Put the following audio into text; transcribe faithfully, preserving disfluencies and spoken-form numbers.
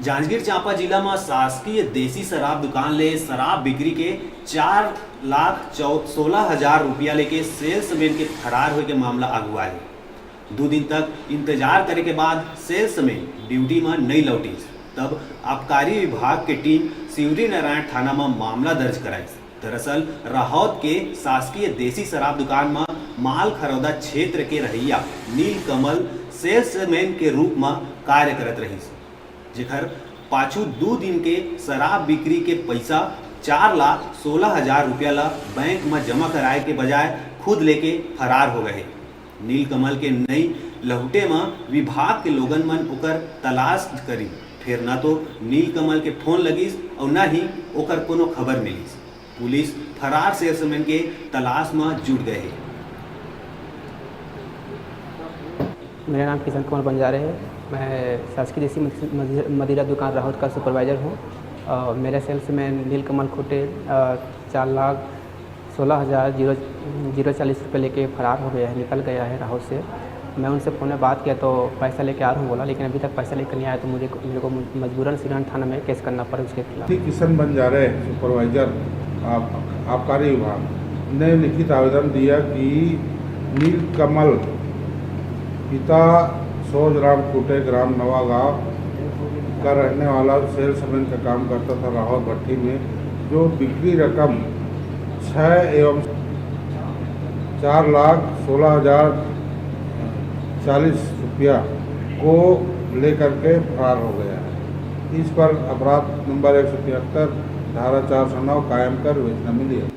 जांजगीर चांपा जिला म शासकीय देसी शराब दुकान ले शराब बिक्री के चार लाख सोलह हजार रुपया लेके सेल्समैन के फरार होए के मामला आगू आए। दू दिन तक इंतजार करे के बाद सेल्समैन ड्यूटी म नइ लौटिस, तब आबकारी विभाग के टीम शिवरीनारायण थाना म मामला दर्ज कराइस। दरअसल राहौद के शासकीय देसी शराब दुकान म माल खरौदा क्षेत्र के रहइया नीलकमल सेल्समैन के रूप म कार्य करत रहिस, जेखर पाछू दू दिन के शराब बिक्री के पइसा चार लाख सोलह हजार रुपया ल बैंक म जमा कराए के बजाय खुद लेके फरार हो गए। नीलकमल के नइ लहुटे म विभाग के लोगन मन ओकर तलाश करिन, फेर न तो नीलकमल के फोन लगिस अउ न ही ओकर कोनो खबर मिलिस। पुलिस फरार सेल्समैन के तलाश म जुट गए हे। मेरा नाम किशन कुमार बंजारे है। मैं शासकीय देसी मद- मदिरा दुकान राहौद का सुपरवाइज़र हूँ। और मेरे सेल्समैन नीलकमल खुटे अ, चार लाख सोलह हज़ार जीरो जीरो चालीस रुपये लेके फरार हो गया है, निकल गया है राहौद से। मैं उनसे फ़ोन में बात किया तो पैसा लेके आ रहा हूँ बोला, लेकिन अभी तक पैसा लेकर नहीं आया, तो मुझे मेरे को मजबूरन सिरहन थाना में केस करना पड़ा उसके खिलाफ। श्री किशन बंजारे, सुपरवाइजर आब, आबकारी विभाग, ने लिखित आवेदन दिया कि नीलकमल पिता सोजराम कुटे, ग्राम नवा गांव का रहने वाला सेल्समैन का काम करता था राहौद भट्टी में, जो बिक्री रकम छः एवं चार लाख सोलह हज़ार चालीस रुपया को लेकर के फरार हो गया है। इस पर अपराध नंबर एक सौ तिहत्तर, धारा चार सौ नौ कायम कर विवेचना में लिया।